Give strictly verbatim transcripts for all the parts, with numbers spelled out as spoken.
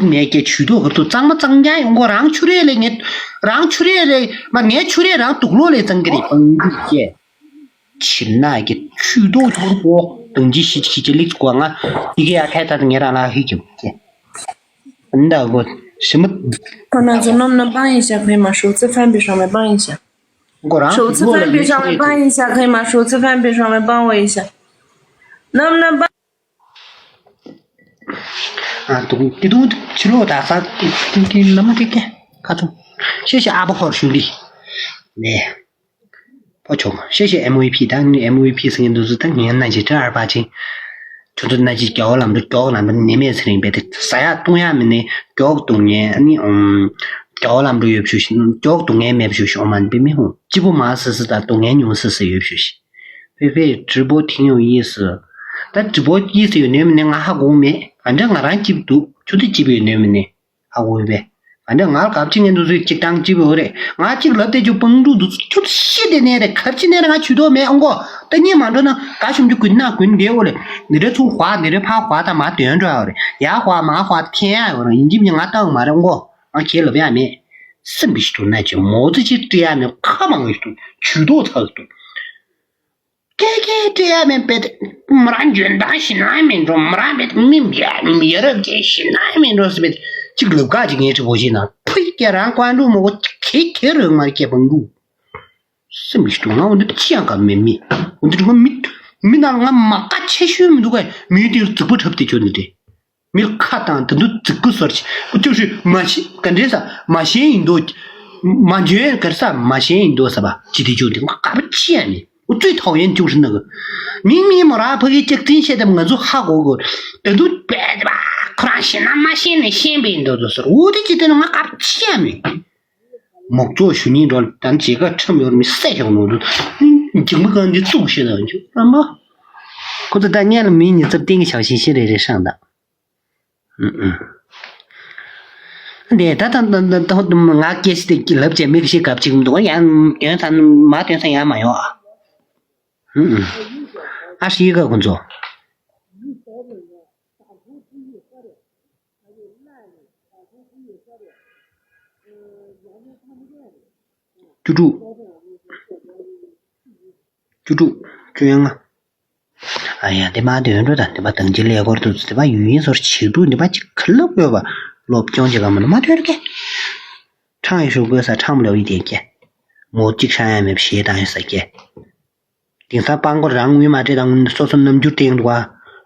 ནས་ཀྱི་ཇུས་གཏོགས་ག་རུ་གཙང་མ་གཙང་རྐྱང་ཡོང་གོ། རང་ཆུ་རེ་ལས་ངས་རང་ཆུ་རེ་ལས་མ་ངའི་ཆུ་རེ་རང་དུག་ལོག་ལས་གཙང་གི་རེད། པང་འདི་ཀྱེ་ཕྱིར་ན་ཀྱི་ཇུས་གཏོགས་གྱོར་གོ། དང་ཅི་ཤི་ཅི་ཅི་ལིག་གོ་ང་ཏི་ཀེ་ཡ་ཁའི་ཐ་ང་རང་ལ་ཧི་ཀྱི་ཀྱེ་འདའ་གོ་ཞི་མ། 可能是那么那半一下可以吗？首次犯规上面帮一下。 ཁོ་རང་首次犯规上面帮一下可以吗？首次犯规上面帮我一下。那么那帮 ཨ་དུང་ཏི་ཏུང་ཕྱི་ལོགས་ད་ས་ཏི་ཏི་ལམ་ཏི་ཀེ་ཁ་ཐུང་ཤེ་ཤེ་ཨ་པ་ཧོར་ཤུ་ལི་ནས་ཕོ་ཆོག་ཤེ་ཤེ་ཨེམ་ཝི་ཕི་ད་ནི་ཨེམ་ཝི་ཕི་སི་ངན་དུ་སུ་ད་ངན་ན་ཇི་ཏྲ་ཨར་པ་ཅིང་ཁྱོད་ཚོ་ན་ཅི་རྒྱ་བོ་ལམ་འགྲོ་རྒྱོག་ལམ་འགྲོ་ནི་མེད་ཚེ་རིང་པས་དེ་ཟ་ཡག་བཏུང་ཡག་མི་ནི་རྒྱོག་བཏུང་ངན་ཨ་ནི་ཨུམ་རྒྱ་བོ་ལམ་འགྲོ་ཡོད་ཞུ་ཞིང་རྒྱོག་བཏུང་ངན་མེད་ཞུ་ཞིང་ཨོ་མ་ནི་པི་མི་ཧུང་སྐྱིད་པོ་མ་སི་སི་ད་བཏུང་ངན་ཉུང་སི་སི་ཡོད་ཞུ་ཞིང་ཕེ་ཕེ་ཀྲི་པོ་ཐིང་ཡོང་ཡིས་སི་ད་ཀྲི་པོ་ཡིས་སི་ཡོད་ནོས་མི་ནི་ང་ཧ་གོ་མེད་ག་འདྲ་ང་རང་སྐྱིད་འདུག་ཁྱོད་ཚོ་སྐྱིད་པོ་ཡོད་ནོས་མི་ནི། ཧ་གོ་བས། ཨ་འདྲ་ང་ལ་གབ་ཅི་ངན་འདུག་ཚོད་གཅིག་དང་གཅིག་པོ་རེད། ང་གཅིག་ལབ་དེ་ཆུ་པང་ཕྲུག་འདུག་ཚོད་ཤི་དེ་ནས་རེད། གར་ཅི་ནས་རེད། ང་ཇུས་གཏོགས་མེད་ཨང་གོ། ད་གཉིད་མ་འགྲོ་ན་ག་ཞུམ་རྒྱུ་ཀུན་ན་ཀུན་བསྡད་འོ་ལེ། འདི་འདྲ་ཚུར་ཧ་འདི་འདྲ་ཕ་ཧ་ད་མ་དོན་འགྲོ་ཡ་རེད། ཡ་ཧ་མ་ཧ་འཐེན་ཡ་ཡོད་རེད། ཡིན་གཅིག་མིན་ང་བཏང་མ་རེད་ཨང་གོ། ང་ཁྱེད་ལབ་ཡ་མེད། སེམས་པི་ཞིག་ཏུ་ན་ཅི་མོ་ཙི་ཅིག་སྤྲད་ཡ་མེད་ཁ་མང་ཞིག་ཏུ་ཇུས་གཏོགས་ཚ་ཞིག་ཏུ། སྐད་སྐད་སྤྲད་ཡ་མེད་པས། མོ་རང་འཇོན་ཐང་ཞེ་ན་མེད་འགྲོ། མོ་རང་མེད་མི་ཡ་མི་ཡ་རབས་ཅན་ཞེ་ན་མེད་འགྲོ་ཟེར་བས། གཅིག་ལབ་ཁ་ཅིག་ངས་ཁྲི་བོ་ཞེ་ན་ཕུ་ཡི་སྐད་རང་ཀོན་ཀྲུ་མོ་གོ་ཁེ་ཁེ་རོ་ང་སྐད་པང་འདུག་སེམས་ཀྱི་སྟོང་ང་འོ་འདི་ཅི་ཡང་ག་མེད་མི་འོ་འདི་ང་མི་མི་ནང་ང་མ་ཀ་ཆེ་ཤོས་མི་འདུག་ག་མི་དེར་རྫིག་པོ་འཁྲབ་སྟེ་ཆོག་ནི་རེད། མི་ཁ་དང་དེ་ཚོ་རྫིག་པོ་ཟོར་ཅིག་ཅུ་ཞུ་མ་ཤེས་ག་འདྲེ་ས་མ་ཤེས་ཡིན་འདུག་མ་འཇོན་ག་རེ་ས་མ་ཤེས་ཡིན་འདུག་ས་བ་ཅི་དེ་ཅུ་དེ་ང་དགའ་པོ་ཅི་ཡང་མེད། འུ་ཚོས་ཐའོ་ཡན་ཅུ་ཞུ་ན་གི་མིང་མིང་མོ་ར་ཕ་གི་ཅིག་ཏིན་ཤེས་དམ་ང་ཚོ་ཧ་གོ་གོ་དེ་ཚོ་བས་དེ་བ་ཁོ་རང་ཤེས་ན་མ་ཤེས་ནས་ཤེས་པ་ཡིན་འདུག་དུ་ཟེར། འུ་དེ་ཅི་དེ་ན་ང་དགའ་པོ་ཅི་ཡང་མེད། མོག་ཚོགས་ཞུ་ཉིན་འགྲོ་དང་མཇལ་ཁ་ཁྲམ་ཡོར་མི་སད་ཤོག་ནོ་དུ་འཇིགས་མི་གང་དེ་བཙུགས་ཤེས་དང་ཅུ་ར་མ་ཁོ་ཚོ་ད་ངན་ལ་མིང་ཉིད་ཚབ་ཏིང་གི་ཆགས་ཤིང་ཤེས་རེ་རེ་ཧྲང་དང་། འདི་ད་ལྟ་ང་སྐད་ཆ་དེ་ལབ་བྱས་མི་ཤེས་སྐབས་གཅིག་འདུག་ཡང་དོན་ས་མ་དོན་ས་ཡང་མ་ཡོང་ཨ། ཨ་ཧྲི་ག་ཁོ་ཚོ། ཅུ་དྲུག་ཅུ་དྲུག་ཅུ་ཡང་ང་། ཨ་ཡ་དེ་མ་དོན་འགྲོ་དང་དེ་མ་དང་ཅི་ལས་སྐོར་དུ་དེ་མ་ཡུལ་ཡིན་ཟོར་བྱེད་འགྲོ་དེ་མ་ཅི་ག་ལབ་དགོས་པ་སློབ་སྦྱོང་བྱེད་ག་མ་ནོ་མ་དོན་ར་ཀེ། ཁྲང་ཡི་ཧྲུ་དགོས་ས་ཁྲང་མ་ལོ་ཡི་དེ་ཀེ། མོ་གཅིག་ཧྲང་ཡ་མེད་པ་ཞེས་དང་ཡོད་ས་ཀེ། དེང་སང་སྤང་སྐོར་རང་ངུས་མ་བྲེལ་དང་སོ་སོ་རྣམ་འགྱུར་བསྟན་འདུག་བ།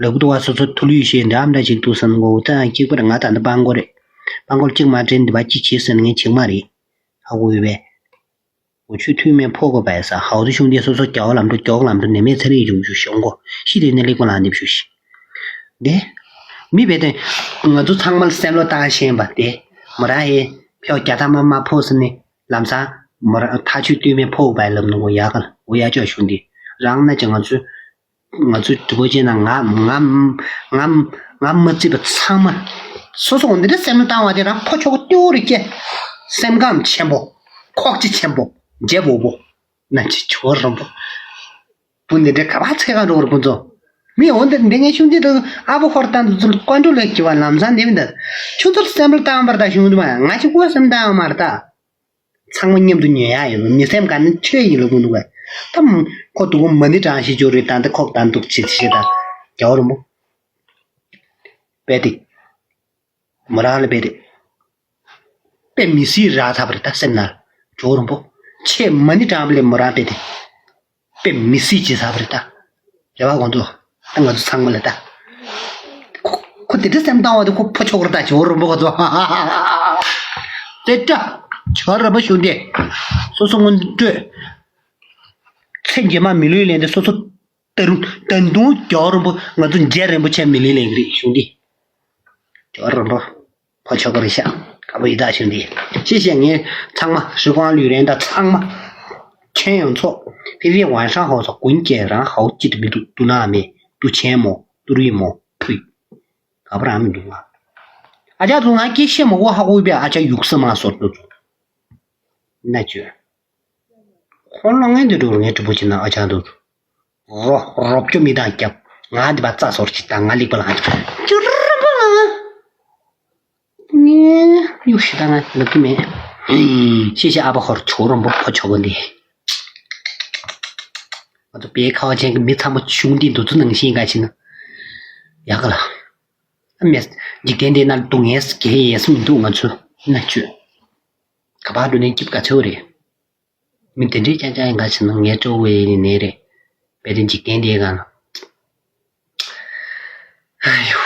ལབ་འདུག་བ་སོ་སོ་ཐུ་ལུས་ཞེས་འདྲ་འདྲ་ཅིག་འདུག་བསམ་གོ་ད་གཅིག་པར་ང་ད་འདི་སྤང་སྐོར་རེད། སྤང་སྐོར་གཅིག་མ་བྲེལ་འདི་བ་གཅིག་བྱེད་ཟེར་ངས་བྱེད་མ་རེད། ཧ་གོ་ཡོད་པས། འུ་ཆོས་མཐུན་མེད་ཕོ་གོ་པའི་ས་ཧའུ་ཏུ་ཤུང་ཏེ་སོ་སོ་རྒྱ་བ་ལམ་འགྲོ་མགྱོགས་ལམ་འགྲོ་ནི་མེད་ཚེ་རིང་ཡོང་ཞུ་ཤོང་གོ་ཤི་དེ་ནི་ལེགས་པོ་ལ་འདེབས་ཞུ་ཤི། དེ། མི་བེ་དེ། ང་ཚོ་ཚང་མ་ལ་སེམས་བློ་བཏང་ཤེས་པ་དེ། མོ་ར་ཧེ། ཕྱོགས་རྒྱ་ཐ་མ་མ་ཕོ་སི་ནི། ལམ་སང་། མོ་ར་ཐ་ཆུ་སྟོད་མེད་ཕོ་བའི་ལམ་ནང་གོ་ཡག་ག་ལ་འོ་ཡག་ཅོག་ཤུང་དེ། རང་ན་ཅི་ང་ཚོ། ང་ཚོའི་དྲི་བ་བྱས་ན་ང་ང་ང་མ་བརྩིས་པ་ཚང་མ། སོ་སོ་འདི་འདྲ་སེམས་བཏང་བ་དེ་རང་ཕོ་ཆོག་ཏེའུ་རི་སྐྱེ། སེམས་ཁམས་ཆེན་པོ། ཁོག་ལྕེ་ཆེན་པོ། རྗེ་བོ་བོ། ན་ཅི་ཆོ་རོམ་པོ། བུ་འདི་འདྲ་ག་བ་ཚེ་གང་འགྲོ་བར་ཁོ་ཚོ། མི་འོ་འདི་འདི་ངའི་ཤུང་འདི་དང་ཨ་བོ་ཧོར་དང་དུ་ཚུལ་ཀོན་ཀྲུ་ལས་ཀྱི་བ་ལམ་སང་འདེབས་འདི། ཁྱོད་ཚོར་སེམས་པར་བཏང་བར་ད་ཤུང་འདི་མ་ང་ཅི་ཀོ་སེམས་བཏང་མར་ད། ཚང་མ་མཉམ་དུ་ཉོན་ཡ་ཡོད་མི་སེམས་ག་ནི་ཆོས་ཡིན་ལ་ཀུན་འདུག་ག་ད་ཁོ་དུ་གོ་མ་ནི་གྲང་ཞིག་འཇོག་རེད་ད་འདི་ཁོག་ད་འདུག་ཆེ་ཆེ་ད་རྒྱ་བོ་རུ་མོ། པད་ཏི། མོ་རང་ལ་པད་ཏི། དཔེ་མི་སྲིད་རག་ཚར་བ་རེད་ད་སེམས་ནང་ཇོ་རིན་པོ། ཆེས་མ་ནི་དྲང་པ་ལས་མོ་རང་དཔེ་དེ། དཔེ་མི་སྲིད་ཅེས་ཚར་བ་རེད་ད། རེ་བ་གོང་ཚོ། ད་ང་ཚོ་ཚང་མ་ལ་ད། ཁོ་ཁོ་དེ་འདྲ་སེམས་བཏང་བ་དེ་ཁོ་ཕོ་ཆོག་རེད་ད་ཇོ་རིན་པོ་གོང་ཚོ། དེ་འདྲ། ཇོ་རིན་པོ་ཞུ་འདི། སོ་སོ་སྔོན་སྤྲོད། ཚེ་རྗེས་མ་མི་ལུས་ལེན་ཏེ་སོ་སོ། ད་རུང་ད་དུང་ཇོ་རིན་པོ་ང་ཚོ་རྗེ་རིན་པོ་ཆེ་མི་ལུས་ལེན་གི་རེད་ཞུ་འདི། ཇོ་རིན་པོ། ཕོ་ཆོག་རེད་ཤག་དཀར་པོ་ཡི་དྭགས་ཞུ་འདི། ཤེས་ཤེས་ངས་ཚང་མ་ཧྲི་ཀོང་ལུས་རན་དང་ཚང་མ། ཁྱེད་ཡོང་ཚོགས་ཕི་ཕི་ཝང་ཧྲང་ཧོ་སོགས་ཀུན་ཀྱེ་རང་ཧའོ་ཅི་དུ་མི་འདུག་ཏུ་ན་མེ་ཏུ་ཆེན་མོ་ཏུ་རུས་མོ་ཕུད། ག་པ་རང་མི་འདུག་ང་། ཨ་ཅག་ཚོ་ང་སྐད་བཤད་མ་གོ་ཧ་གོ་བའི་ཨ་ཅག་ཡུག་ས་མ་སོར་དུ་ཚོ། ན་ཅོ། ཁོ་ལོ་ངན་དུ་འགྲོ་ངའི་གྲུ་པོ་ཅི་ན་ཨ་ཅག་འདུག་རོ་རོབ་ཅོ་མི་དང་རྒྱབ་ང་འདི་པ་རྩ་སོར་ཅི་དང་ང་ལིག་པ་ལ་ང་ཅོ་ར་པ་ང་ གཡུག་ཞིག་བཏང་ན་ལབ་ཀྱི་མེད། ཤེས་ཤེས་ཨ་ཕ་ཧོར་ཇོ་རོང་པོ་ཕོ་ཇོ་བོ་འདི། ང་ཚོ་པའི་ཁ་བ་ཅན་གྱི་མི་ཚང་མ་ཆུང་འདི་འདུ་ཚོ་ནང་བཞིན་ག་ཕྱིན་ན་ཡག་ག་ལ། ཨ་མས། འཇིག་རྟེན་འདི་ན་སྡུག་བསྔལ་ག་ཡས་མི་འདུག་ང་ཚོ་ན་ཆོས། ག་པར་འགྲོ་ནས་སྐྱིབས་ག་ཚོད་རེད། མི་དེ་འདྲའི་ཅང་ཅང་ཡིན་ག་ཕྱིན་ན་ངའི་སྤྲོ་བོ་ཡིན་ནི་རེད། དཔེ་དེ་འཇིག་རྟེན་འདིའི་སྒང་ལ། ཨ་ཡོ།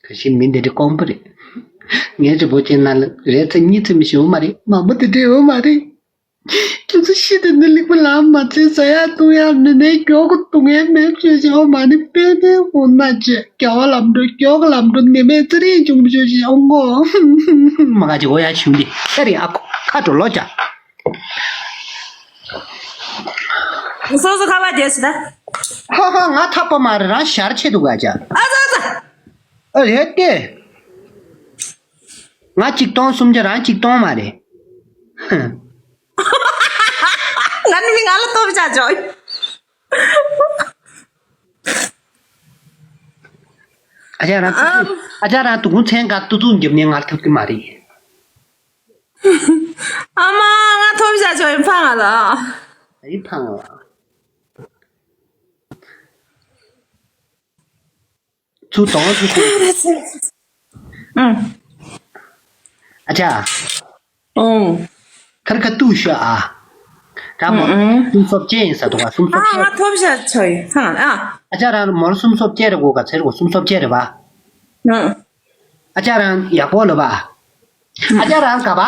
ག་ཤེད་མི་འདི་འདྲའི་དཀོན་པོ་རེད། ངའི་རི་བོ་ཅན་ན་ལ་རེད་ཚེ་གཉིས་ཚེ་མི་ཤི་འོ་མ་རེད། མང་པོ་དེ་འདྲའི་འོ་མ་རེད། ཁྱོད་ཚོ་ཤི་དེ་འདི་ལེགས་པོ་ལམ་མ་ཚེ་ཟ་ཡ་བཏུང་ཡ་མི་ནས་མགྱོགས་གོ་བཏུང་ཡ་མེད་ཆོས་ཤི་འོ་མ་ནི་དཔེ་དཔེ་འོ་ན་ཆེ་རྒྱ་བ་ལམ་འགྲོ་མགྱོགས་གོ་ལམ་འགྲོ་ནི་མེད་ཚེ་རིང་བྱུང་ཆོས་ཤི་འོ་ངོ་མ་ག་ཅི་འོ་ཡ་བྱུང་འདི་ཚེ་རིང་ཨ་ཁོ་ཁ་འགྲོ་ལོ་ཅག་སོ་སོ་ཁ་པར་རྒྱག་ཤི་ད། ཧ་ཧ་ང་ཐག་པ་མ་རེད་རང་ཞར་ཆེ་འདུག་ག་ཅག་ཨ་ཙ་ཨ་ཙ། ཨ་རེད་དེ། ང་གཅིག་སྟོང་སུམ་བརྒྱ་རང་གཅིག་སྟོང་མ་རེད། ང་ནི་མི་ང་ལ་སྟོབས་ཆགས་ཆོག་ཨ་ཅག་རང་ཨ། ཨ་ཅག་རང་དུ་གུང་མཚན་ག་ཏུ་ཏུ་འགྱབ་ནས་ང་ལ་ཐུབ་ཀྱི་མ་རེད། ཨ་མ་ང་ཐོབ་བཞག་ཆོག་ཡིན་ཕ་ང་ལ། ཨ་ཡིན་ཕ་ང་ལ། ཚུར་གཏོང་ཚུར་གཏོང་། ཨུང་། ཨ་ཅག་ཨུང་། ཁར་ཁ་ཏུ་ཤ་ཨ། ད་མོ། ཨུང་ཨུང་། སུམ་སོབ་ཅན་ཡིན་ས་དོ་ག་སུམ་སོབ་ཨ་ཅན། ང་ཐོབ་ཤ་ཆོ་ཡིན་ཧ་ཨ། ཨ་ཅག་རང་མོར་སུམ་སོབ་ཅན་རེ་གོ་ག་ཚེར་གོ་སུམ་སོབ་ཅན་རེ་བ། ཨུང་། ཨ་ཅག་རང་ཡག་པོ་ལ་བ། ཨ་ཅག་རང་ག་བ།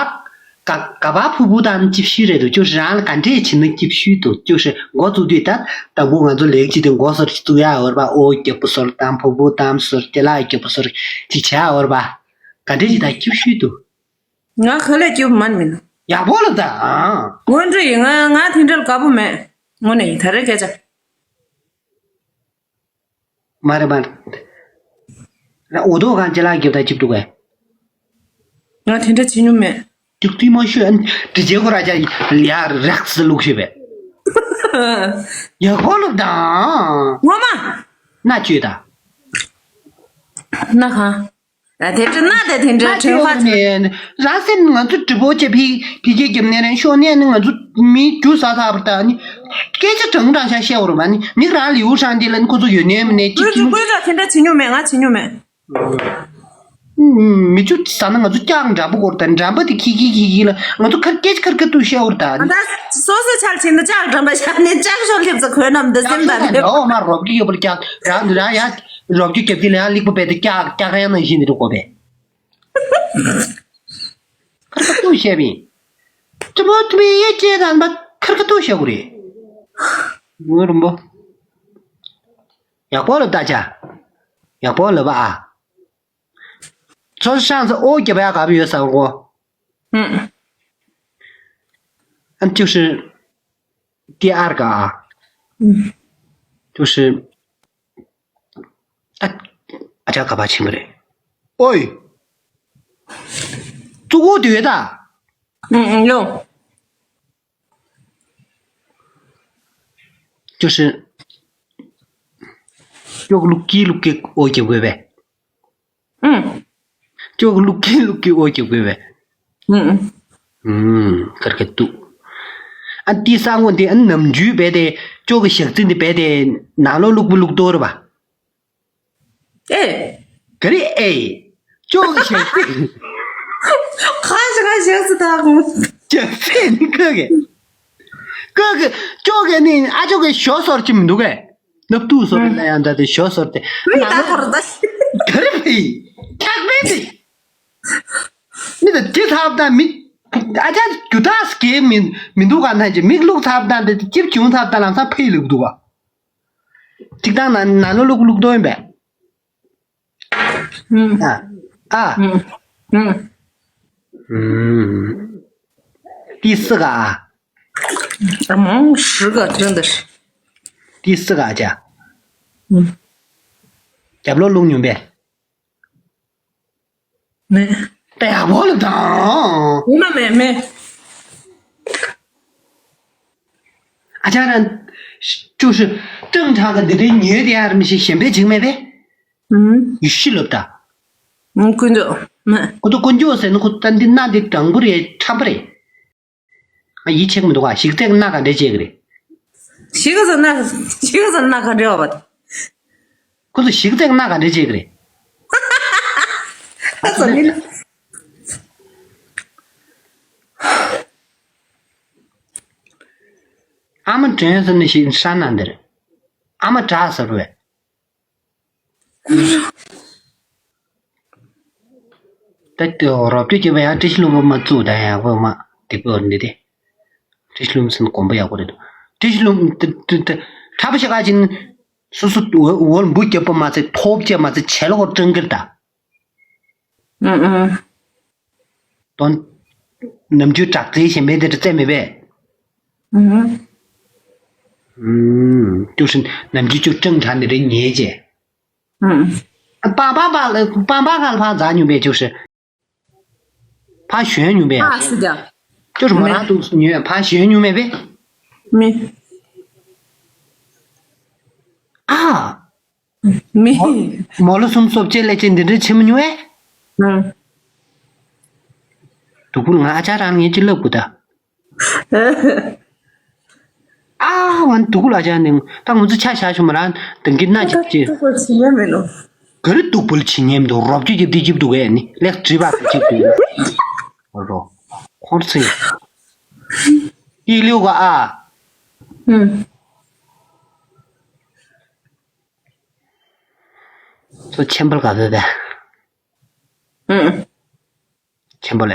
ག་ག་བ་ཕུ་བུ་དང་ཅིབ་ཤུ་རེད་དོ་ཅོ་ཧྲི་རང་ལ་ག་འདྲས་བྱེད་ན་ཅིབ་ཤུ་དོ་ཅོ་ཧྲི་འགོ་བཙུགས་དུས་ད་དང་པོ་ང་ཚོ་ལེགས་ཅི་དེ་འགོ་སོར་ཅི་བཙུགས་ཡ་འོར་བ་ཨོ་རྒྱབ་པོ་སོར་དང་ཕུ་བུ་དང་སོར་ཅི་ལ་རྒྱབ་པོ་སོར་ཅི་བྱ་འོར་བ་ག་འདྲས་ཅི་ད་ཅིབ་ཤུ་དོ། ང་ཁ་ལས་ཅིབ་མན་མིན། ཡག་པོ་ལ་ད་ཨང་། ངོ་འདྲི་ཡིན་ང་ང་དེ་འདྲ་ལ་དགའ་པོ་མེད། ངོ་ནས་ཡིན་ད་རེ་སྐད་ཆ། མ་རེད་མ་རེད། ར་འོ་དོ་གང་ཅི་ལགས་རྒྱབ་དང་གཅིག་འདུག་གས། ང་དེ་འདྲ་བྱེད་མྱོང་མེད། ཅུག་ཏི་མ་ཤོད་ཨན་དྲི་རྗེ་ཁོ་ར་ཅག་ཡ་རེག་སི་ལུག་ཤོད་པས། ཡག་པོ་ལུག་དང་། ངོ་མ། སྣ་བཅོས་དང་། སྣ་གང་། ད་དེ་འདྲ་ན་དེ་དེ་འདྲ་དྲན་ཁ་ཆེ། རང་སེམས་ང་ཚོ་དྲི་བོ་ཆེ་ཕི་ཕི་ཁེ་རྒྱབ་ནས་རང་ཤོག་ནས་ནི་ང་ཚོ་མི་རྒྱུ་ཟ་ཟ་བར་ད་ནི་སྐད་ཆ་དྲང་དྲང་ཤ་བཤད་བར་མ་ནི་མིག་རང་ལིའུ་ཧྲང་དེ་ལ་ནི་ཁོ་ཚོ་ཡོད་ནས་མི་ནས་ཅིག་ཅིག་མི་ཚོ་དེ་འདྲ་བྱེད་མྱོང་མེད་ང་བྱེད་མྱོང་མེད། མི་ཚོ་ཟ་ན་ང་ཚོ་སྐྱག་འདྲ་པོ་སྐོར་ད་འདྲ་པོ་དེ་ཁི་ཁི་ཁི་ཁི་ལ་ང་ཚོ་ཁར་སྐད་ཆ་ཁར་ཁ་ཐུག་བཤད་བར་ད་ནི། ད་སོ་སོ་ཆར་ཕྱིན་ན་ལྕགས་འགྲམ་པ་བཞག་ནས་ལྕགས་ཤོར་སླེབས་ཚེ་གོན་ནམ་འདི་སེམས་དང་འདི་འོ་མ་རོབ་ཀྱི་ཡོད་པར་ཀྱག་རང་རང་ཡ་རོབ་ཀྱི་རྒྱབ་ཀྱི་ལ་ཡ་ལིག་པ་བས་ཏེ་ཀྱག་ཀྱག་ཡང་ནང་བཞིན་འདི་འགྲོ་གོ་བས། ཁར་ཁ་ཏུ་བཤད་པིན། ཅི་མོ་ཏུ་མི་ཡེ་ཅེ་དང་པ་ཁར་ཁ་ཏུ་བཤད་གོ་རེད། ངོ་རུམ་པོ། ཡག་པོ་ལ་ལྟ་ཆ། ཡག་པོ་ལ་བ་ཨ། ཚོ་ཤང་ཚོ་ཨོ་རྒྱབ་ཡ་ག་བ་ཡོད་ས་གོ། ཨུང་། ཨན་ཅུ་ཧྲི། ཏི་ཨར་ག་ཨ། ཨུང་། ཅུ་ཧྲི། ཨ། ཨ་ཅག་ག་པར་ཕྱིན་པ་རེད། ཨོའི། ཙུ་གུ་དུས་ད། ཨུང་ཨུང་ཡོ། ཅུ་ཧྲི། ཅོག་ལུག་ཀི་ལུག་ཀི་ཨོ་རྒྱབ་དགོས་པས། ཨུང་། ཅོག་ལུག་ཀི་ལུག་ཀི་ཨོ་རྒྱབ་དགོས་པས། ཨུང་ཨུང་། ཨུང་། ཀར་ཀ་ཏུ། ཨ་ཏི་ས་ངོ་འདི་ཨ་ནམ་རྒྱུས་བས་ཏེ་ཅོག་གི་ཞག་རྩི་འདི་བས་ཏེ་ནང་ལོ་ལུག་པོ་ལུག་ཏོ་རེད་པ། ཨེ། ག་རེ་ཨེ། ཅོག་གི་ཞག་རྩི། ཁ་ཞིག་ཁ་ཞིག་སུ་ད་གོ། ཞག་རྩི་ནི་ཁ་གི། ཁ་གི་ཅོག་གི་ནི་ཨ་ཅོག་གི་ཞོ་སོར་གྱི་མི་འདུག་གས། ནབ་ཏུ་སོར་ལ་ཡང་འདྲ་དེ་ཞོ་སོར་ཏེ། མི་ད་ཁོར་ད། ག་རེ་ཕི། ཁག་པས་ཏེ། མི་ད་དེ་ཐབ་ད་མི། ཨ་ཅག་རྒྱུ་དག་སྐྱེ་མི་མི་འདུག་ག་ན་ཅི་མིག་ལུག་ཐབ་ད་དེ་ཅིབ་བྱུང་ཐབ་ད་ལམ་སང་ཕི་ལུག་འདུག་ག་ཅིག་དང་ན་ན་ནོ་ལུག་ལུག་དོན་པས། ཨ། ཨ། ཨུང་། ཨུང་། ཏི་སི་ག་ཨ། ཨ་མང་ཧྲི་ག་ཅན་དེ་ཧྲི། ཏི་སི་ག་ཅ། ཨུང་། རྒྱབ་ལོ་ལུག་ཉུང་པས། མེད། ཏེ་ཡག་པོ་ལ་དང་། ཡིན་ན་མེད་མེད། ཨ་ཅག་རང་། ཅུ་ཧྲི། ཀྲང་ཁྲང་གི་འདི་འདྲའི་ཉོས་དེ་ཡར་མི་ཤེས་གཞན་པའི་འཇིགས་མེད་པས། ཨུང་། ཡུ་ཤི་ལབ་ད། ཀུན་སྤྱོད། ཁོ་ཚོ་ཀུན་སྤྱོད་ཟེར་ན་ཁོ་ད་འདི་སྣ་འདི་དྲང་པོ་རེད། ཁྲམ་པ་རེད། ང་ཡིད་ཆེས་མི་འདུག་ག་ཞིག་ཚད་སྣ་ག་འདྲས་བྱེད་ཀྱི་རེད། ཞིག་ཚད་སྣ་ཞིག་ཚད་སྣ་ག་འདྲས་བ་བ། ཁོ་ཚོ་ཞིག་ཚད་སྣ་ག་འདྲས་བྱེད་ཀྱི་རེད། ཨ་ཙི་མི་ལ། ཨ་མ་དྲན་ཟེར་ནས་ཞིག་ཧྲ་ན་འདིར། ཨ་མ་དྲག་ཟེར་བས། ད་ལྟ་རོབ་ཀྱི་སྐྱེས་པ་ཡང་བཀྲ་ཤིས་ལྷུན་པོ་མ་བཙུགས་ད་ཡག་པོ་མ་འདི་པོ་འདི་དེ། བཀྲ་ཤིས་ལྷུན་པོ་ཟེར་ན་དགོན་པ་ཡག་པོ་རེད་འདུག་བཀྲ་ཤིས་ལྷུན་དེ་དེ་དེ་གྲྭ་པ་ཤ་ཁ་ཅན་སོ་སོ་འོ་འོ་འབུ་རྒྱབ་པ་མ་ཚད་ཐོབ་བྱས་མ་ཚད་བྱེད་ལོག་སྤྲང་ཀིར་ད། ཨུ་ཨུ། དོན། ནམ་རྒྱུན་དྲག་རྩལ་གཞན་པའི་དེ་རྩལ་མེད་པས། ཨུ། ཨུམ། ཅོ་ཧྲིན་ནམ་རྒྱུན་ཅོ་སྤྲང་དྲགས་ནི་རེ་ཉེས་བྱས། ཨུ། པང་པང་པང་ལ་པང་པང་གང་ལ་ཕར་འཛག་མྱོང་པས་ཅོ་ཧྲིན། ཕར་ཞོན་མྱོང་པས། ཨ་སི་ཀྱང་། ཅོ་ཧྲིན་མོ་རང་འདུག་ཉོས་ཕར་ཞོན་མྱོང་མེད་པས། མི། ཨ། མི། མོ་ལོ་གསུམ་སོབ་ཅེ་ལེ་ཅེ་འདི་འདྲའི་ཆེ་མོ་ཉུང་ཨེ། ཨང་། དུ་གུར་ང་ཨ་ཅག་རང་ངས་ཅི་ལབ་དགོས་ད། ཨ་ཝན་དུ་གུར་ཨ་ཅག་ནི་ད་ང་ཚོ་ཆ་བཞག་ཤོག་མ་རང་དང་གི་ན་ཅིག་ཅེ། དུ་གུར་ཆི་ཉན་མེད་ནོ། ག་རེ་དུ་གུར་ཆི་ཉན་མི་འདུག་རོབ་ཅི་ཅི་དི་ཅི་འདུག་གས་ནི་ལེགས་བྲིས་པ་དི་ཅི་འདུག་རོ། ཁོར་ཚིག་ཡིག་ལེའུ་ག་ཨ། ཨང་། ཚོ་ཆེན་པོ་ག་བོད་པས། ཨང་། ཆེན་པོ་ལས།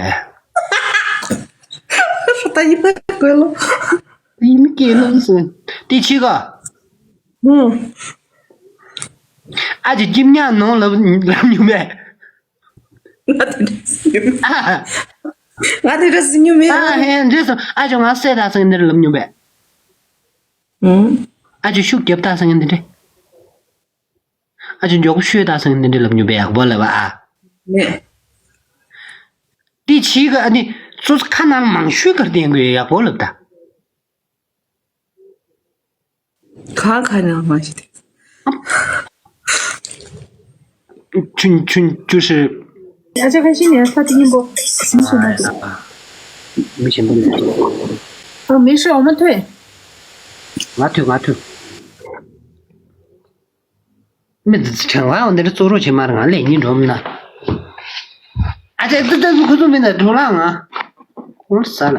ད་ཡིན་པ་དགོས་ལོ། ཡིན་གྱི་ལོ་སོན། དེ་ཕྱི་ག་ཨང་། ཨ་ཅེ་ཁྱིམ་ཉག་ནང་ལབ་ལབ་མྱོང་མེད། ང་དེ་འདྲ་སི་ཉུ་མེད། ང་དེ་འདྲ་སི་ཉུ་མེད། ཨ་ཧེ་འདྲ་སོ་ཨ་ཅེ་ང་སད་ད་སོན་འདིར་ལབ་མྱོང་མེད། ཨང་། ཨ་ཅེ་ཤུགས་རྒྱབ་ད་སོན་འདི་འདྲ། ཨ་ཅེ་མགྱོགས་པོ་ཤོད་ད་སང་འདི་འདྲ་ལབ་མྱོང་པས་ཡག་པོ་ལབ་ཨ། མེད། དེ་ཕྱིའི་ག་ཨ་ནི་སོ་སོ་ཁ་ནང་མང་ཤོས་གར་བསྟན་དགོས་ཡག་པོ་ལབ་ད། གང་ཁ་ནང་མང་ཤོས་དེ། ཆུན་ཆུན་ཅུ་ཧྲི། ཨ་ཅེ་ཁ་ཤི་ནས་ས་དེ་ཉིན་པོ་ཟིན་སོང་མ་འདུག་མི་གཞན་པ་ལ། ཨ་མི་ཧྲི་འོ་མ་ཐོས། ང་ཐོས་ང་ཐོས། མི་འདི་ཚོ་གྲང་ལ་འོ་འདིར་གཙོ་རོགས་བྱེད་མ་རེད། ང་ལས་ཉིན་འགྲོ་མིན་ན། ཨ་ཅེ་ཏུ་ཏུ་ཁུ་ཏུ་མིན་ན་འགྲོ་ལ་ང་། ཁོང་ས་ལ།